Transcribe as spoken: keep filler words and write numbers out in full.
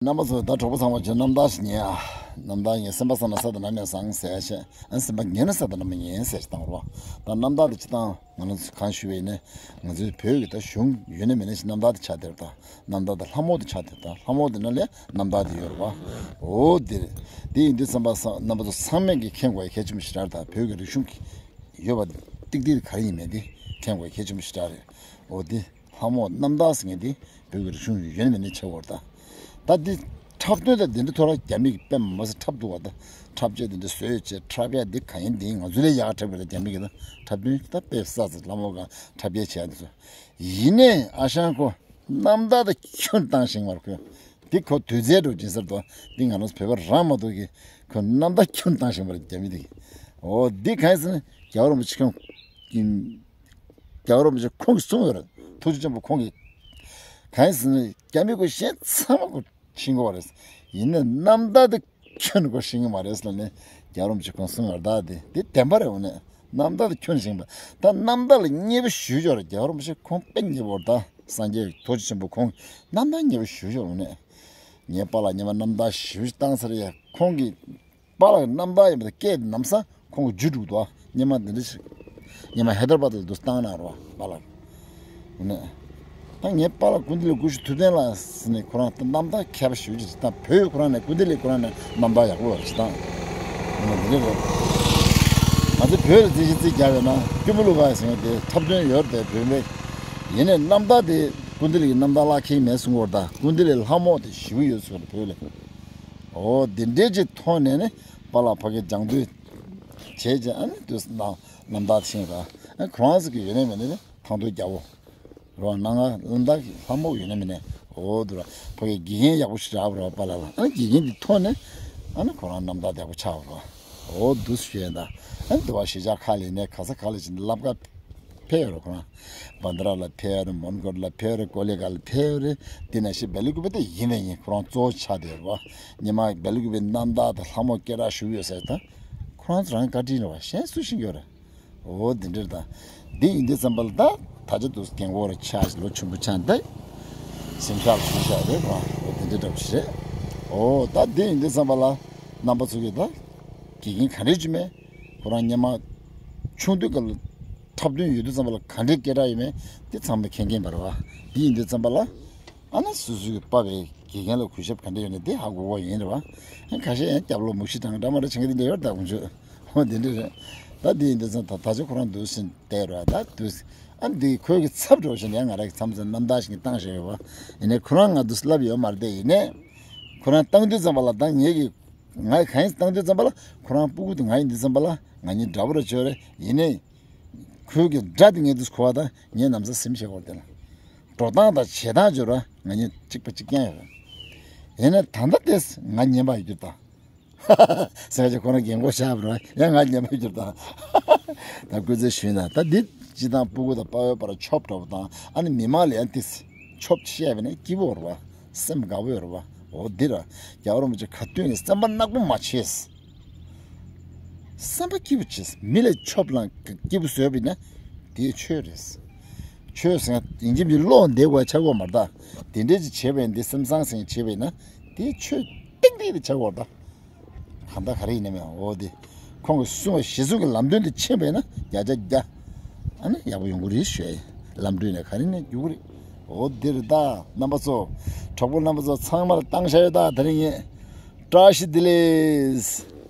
རྣམ་པ་ཚོ་ད་གྲོགས་པོ་ཚང་མ་ཁྱེད་རྣམ་ཐར་ཞིག་ཉན་ཨ། རྣམ་ཐར་ཉན་སེམས་པ་བཟང་ན་ས་དང་ནམ་ཡང་བཟང་ཟེར་ཡ་བཤད་ཨ། སེམས་པ་ངན་ན་ས་དང་ནམ་ཡང་ངན་ཟེར་བཏང་རོགས། ད་རྣམ་ཐར་དེ་ཅི་བཏང་ང་རང་ཚོ་གང་ཞུ་བས་ནས་ང་ཚོའི་བོད་ཀྱི་ད་གཞུང་ཡོད་ན་མེད་ན་ཞིག་རྣམ་ཐར་དེ་ཆགས་བསྡད་རེད། ད་རྣམ་ཐར་དེ་ལྷ་མོ་དེ་ཆགས་བསྡད་རེད། ད་ལྷ་མོ་དེ་ནང་ལས་རྣམ་ཐར་དེ་ཡོད་རེད་བ། འོ་དེ་རེད། དེ་ཡིན་དུས་ཙམ་པ་ས་རྣམ་པ་ཚོ་ཚང་མས་ཀྱི་མཁྱེན་དགོས་ཡ་གལ་ཆེན་པོ་ཞིག་རེད། ད་བོད་ཀྱི་རིག་གཞུང་གི་ཡོད་པ་ཏིག་ཏིག་ག་རེ་ཡིན་མིན་དེ་མཁྱེན་དགོས་ཡ་གལ་ཆེན་པོ་ཞིག་རེད། འོ་དེ། ལྷ་མོ་རྣམ་ཐར་ཟེར་མཁན་དེ་བོད་ཀྱི་རིག་གཞུང་ཡོད་ན་མེད་ན་ཆགས་ཡོད་རེད། ད་ད་འདི་འཁྲབ་སྟོན་དང་དེ་འདྲ་ཐོག་ལ་རྒྱ་མི་གི་དཔེ་མ་སྲིད་འཁྲབ་འདུག་བ། ད་འཁྲབ་ཆས་དེ་འདྲ་བཟོས་བྱས་འཁྲབ་ཡ་འདི་ག་ཡིན་འདི་ང་ཚོ་ལས་ཡག་འཁྲབ་ཡོད་རེད། རྒྱ་མི་གི་ད་འཁྲབ་སྟོན་ད་དཔེ་བསགས་ཚེ་ལྷ་མོ་ག་འཁྲབ་ཡ་བྱས་འདི་ཚོ་ཡིན་ནའི་ཨ་ཞང་ཁོ་རྣམ་ཐར་ད་ཁྱོན་བཏང་ཤིང་བར་ཁོ་འདི་ཁོ་དུས་ཚོད་འགྲོ་སྦྱིན་སར་དོ་འདི་ང་རང་ཚོ་བོད་པ་རང་མ་གཏོགས་ཀྱི་ཁོ་རྣམ་ཐར་ཁྱོན་བཏང་ཤིང་བར་རྒྱ་མི་འདི་གི་འོ་འདི་ག་ཡིན་ཟེར་ན་རྒྱལ་བ་རིན་པོ་ཆེ་ཁོང་གི་རྒྱལ་བ་རིན་པོ་ཆེ་ཁོང་གིས་གསུངས་ཡོད་རེད། ཐུགས་རྗེ་ཆེན་པོ་ཁོང་གིས། གང་ཡིན་ཟེར་ན་རྒྱ་མི་ཁོ་གཞན་ཚང་མ་ཁོ་ཤེས་ཀྱི་ཡོད་རེད། ཡིན་ནའི་རྣམ་ཐར་དེ་ཁྱོན་ཁོ་ཤེས་ཀྱི་མ་རེད་ཟེར་ནས་རྒྱལ་བ་རིན་པོ་ཆེ་ཁོང་གསུངས་ཡོད་རེད། ད་དེ་དེ་བདེན་པ་རེད། འོ་ནས་རྣམ་ཐར་དེ་ཁྱོན་ཤེས་པ་ད་རྣམ་ཐར་ལ་མཉེས་པོ་ཞུ་ཡོད་རེད། རྒྱལ་བ་རིན་པོ་ཆེ་ཁོང་དཔེ་མཉེས་པོ་རེད། ད་སངས་རྒྱས་ཐུགས་རྗེ་ཆེན་པོ་ཁོང་རྣམ་ཐར་མཉེས་པོ་ཞུ་ཡོད། འོ་ནས་ངའི་པཱ་ལགས་སྔོན་མ་རྣམ་ཐར་ཞེ་པོ་ཞིག་བཏང་ཚར་ཡ། ཁོང་གིས་པཱ་ལགས་རྣམ་ཐར་ཡིན་པ་དང་སྐད་ནམ་སང་ཁོང་གི་རྒྱུད་དྲུག་ཏུ་སྔོན་མ་འདི་འདྲ་ཞིག་སྔོན་མ་ཧེ་དར་བཱད་ལ་འདུག་བཏང་གནང་རོགས་པཱ་ལགས་ནས། ད་ངའི་པཱ་ལགས་ཀུན་བདེ་ལེགས་དགུ་ཤུ་ཐུབ་བསྟན་ལགས་ཟེར་ནས་ཁོ་རང་ད་རྣམ་ཐར་མཁས་པ་ཞེ་པོ་ཅིག་རེད། ད་བོད་ཁོ་རང་ནས་ཀུན་བདེ་ལེགས་ཁོ་རང་ནས་རྣམ་ཐར་ཡག་པོ་ཡོད་རེད། ཅི་ད་འདི་འདྲ་རེད། ང་ཚོ་བོད་ལ་རྩིས་གཞི་རྩིས་རྒྱག་ཡོད་ན་སྐྱོ་མོ་ལུག་ག་ཟེར་མཁན་དེ་འཁྲབ་སྟོན་ཡོད་རེད། བོད་པའི་ཡིན་ནའི་རྣམ་ཐར་དེ་ཀུན་བདེ་ལེགས་ཀྱི་རྣམ་ཐར་བཀླག་མཁན་མེད་གསུང་གི་ཡོད་རེད། ད་ཀུན་བདེ་ལེགས་ལྷ་མོ་དེ་ཞེ་པོ་ཡོད་གསུང་གི་རེད་བོད་ལ། འོ་འདི་འདྲས་ཀྱི་ཐོག་ནས་ནི་པཱ་ལགས་ཕ་གི་སྦྱང་དུས་བྱས་རྗེས་ཨ་ནི་དུས་ནང་རྣམ་ཐར་ཤེས་ར་ཨ་ཁོ་རང་ཚོ་གི་ཡོད་ནས་མེད་ནས་ནི་ཐང་དུ་རྒྱ་བོ་རོ་ནང་ང་རྣམ་ཐར་གྱི་ལྷ་མོ་ཡོད་ནས་མེད་ནས་འོ་དུ་ར་ཕ་གི་དགེ་རྒན་ཡག་པོ་ཞིག་རག་རོ་པཱ་ལགས་ལ་ཨ་ནི་དགེ་རྒན་དེ་ཐོག་ནས་ཨ་ནི་ཁོ་རང་རྣམ་ཐར་ཡག་པོ་ཆགས་རོ། འོ་འདུག་ཞུ་ཡས་ད། ཨ་འདི་བ་གཞིས་ཆགས་ཁག་ལ་ནས་ག་ས་ག་ལ་ཕྱིན་ཏེ་བསླབ་ག་ཕེབས་ཡོད་རེད། ཁོ་རང་བྷན་དྷ་ར་ལ་ཕེབས་ཡོད་རེད། མོན་གྷོ་ལ་ཕེབས་ཡོད་རེད། ཀོ་ལི་གྷལ་ལ་ཕེབས་ཡོད་རེད། དེ་ནང་བཞིན་བེ་ལི་ཀུ་པེ་དེ་ཡིན་ནས་ཡིན་ཁོ་རང་གཙོ་བོ་ཆགས་བསྡད་ཡོད་རེད་བ། ཉི་མ་བེ་ལི་ཀུ་པེ་རྣམ་ཐར་དང་ལྷ་མོ་སྐད་གྲགས་ཞུ་ཡོད་ཟེར་ད། ཁོ་རང་ཚོ་རང་བཀའ་དྲིན་རེད་བ། གཞན་སུ་ཤེས་ཀྱི་ཡོད་རེད། འོ་འདི་འདྲ་རེད་ད། འདི་ཡིན་དུས་ཙམ་པ་ལ་ད་ད་ཆ་འདུག་རྒན་གོག་རེ་ཆགས་ཤིག་ལོ་ཆུང་པོ་ཆགས་འདི། སེམས་ཐག་ཞུ་བཞག་རེད་བ། འོ་འདི་འདྲ་འདྲ་པོ་ཞིག་རེད། འོ་ད་འདི་ཡིན་དུས་ཙམ་པ་ལ་རྣམ་པ་ཚོ་གིས་ད་དགེ་རྒན་ག་འདྲས་ཅིག་མེད། ཁོ་རང་སྔོན་མ་ཆུང་དུས་སྐབས་ལ་འཁྲབ་སྟོན་ཡོད་དུས་ཙམ་པ་ལ་ག་འདྲས་སྐད་གྲགས་ཡོད་མེད་དེ་ཚང་མས་མཁྱེན་མཁྱེན་པ་རེད་བ། འདི་ཡིན་དུས་ཙམ་པ་ལ་ཨ་ན་སོ་སོ་གི་པ་བའི་དགེ་རྒན་ལ་གུས་ཞབས་ག་འདྲས་ཡོད་ནས་དེ་ཧ་གོ་གོ་ཡིན་རེད་བ། ཁ་ཤས་ཡང་སྐྱབས་ལོ་མུག་ཤི་དང་འདྲ་མ་འདྲ་བྱེད་མཁན་དེ་འདྲ་ཡོད་རེད་ད་ཁོང་ཚོས། འོ་དེ་འདྲས་རེད། ད་དེ་ཡིན་དུས་ཙམ་ད་ད་ཆ་ཁོ་རང་འདུག་ཟིན་བསྡད་རེད་ད་འདུག་ཨ་འདི་ཁོའི་གི་ཚབ་འགྲོ་བཞིན་ཡང་ང་རང་གི་མཚམས་མཚམས་རྣམ་ཐར་ཞིག་བཏང་བཞག་ཡོད་བ། ཡིན་ནའི་ཁོ་རང་ང་འདུག་ལབ་ཡོད་མ་རེད་དེ། ཡིན་ནའི་ཁོ་རང་བཏང་དུས་ཙམ་པ་ལ་ད་ངེད་ཀྱི་ང་གང་ཡིན་བཏང་དུས་ཙམ་པ་ལ་ཁོ་རང་སྤུ་གུ་དེ་ང་ཡིན་དུས་ཙམ་པ་ལ་ང་གཉིས་འདྲ་པོ་རེ་བྱོས་རེད། ཡིན་ནའི་ཁོའི་གི་དགྲ་དེ་ངས་འདུག་གོ་བ་ད་ངས་ནམ་ས་སེམས་ཤེས་གོ་དེ་ལ་འགྲོ་སྟངས་དང་བྱེད་སྟངས་བྱོས་ར་ང་གཉིས་གཅིག་པ་གཅིག་རྐྱང་ཡོད་རེད། ཡིན་ནའི་ད་ལྟ་དེས་ང་ཉན་པ་ཡོད་རྒྱུ་དང་། ཟེར་གྱི་ཁོ་རང་རྒན་གོག་ཤག་རེད། ཡང་ང་རྒྱབ་མ་གྱུར་དང་། ད་སྐུ་ཚེ་ཞུས་ན་ད་འདི་སྤྱི་དང་སྤུ་གུ་དང་དཔའ་བོའི་བར་ཆོབ་འདྲ་པོ་དང་ཨ་ནི་མི་མང་ལ་ཡང་ཏིས་ཆོབ་བཤད་པ་ནི་སྐྱིད་པོ་རེད་བ། སེམས་དགའ་པོ་ཡོད་རེད་བ། འོ་འདི་ར་རྒྱལ་བ་རིན་པོ་ཆེ་ག་དུས་ནས་སེམས་པ་ནག་པོ་མ་བྱེད། སེམས་པ་སྐྱིད་པོ་བྱེད། མི་ལ་ཆོབ་ལང་སྐྱིད་པོ་བཟོས་པ་ཡིན་ན་དེ་ཆོས་རེད། ཆོས་ཟེར་ན་ཡིན་གཅིག་མིན་གཅིག་བློ་འདས་དགོས་ཆགས་དགོས་མ་རེད་ད། དེ་འདྲས་ཅིག་བྱེད་པ་ཡིན་དེ་སེམས་བཟང་ཟེར་བྱེད་པ་ཡིན་ན་དེ་ཆོས་ཏིག་ཏིག་དེ་ཆགས་དགོས་རེད་ད། གང་ལྟར་ག་རེ་ཡིན་ནའི་མེད་འོ་དེ། ཁོང་གིས་གསུངས་པའི་གཞི་བཟུང་གི་ལམ་སྟོན་དེ་ཕྱིན་པས་ན་བརྒྱ་ཆ་བརྒྱ། ཨ་ནི་ཡག་པོ་ཡོང་གི་རེད་ཞུ་ཡ་ཡིན། ལམ་སྟོན་ནས་ག་རེ་ནས་རྒྱུག་གི་རེད། འོ་དེ་རེད་ད། རྣམ་པ་ཚོ། གྲོགས་པོ་རྣམ་པ་ཚོ་ཚང་མ་ལ་བཏང་བཞག་ཡོད་ད་དེ་རིང་ངས། བཀྲ་ཤིས་བདེ་ལེགས།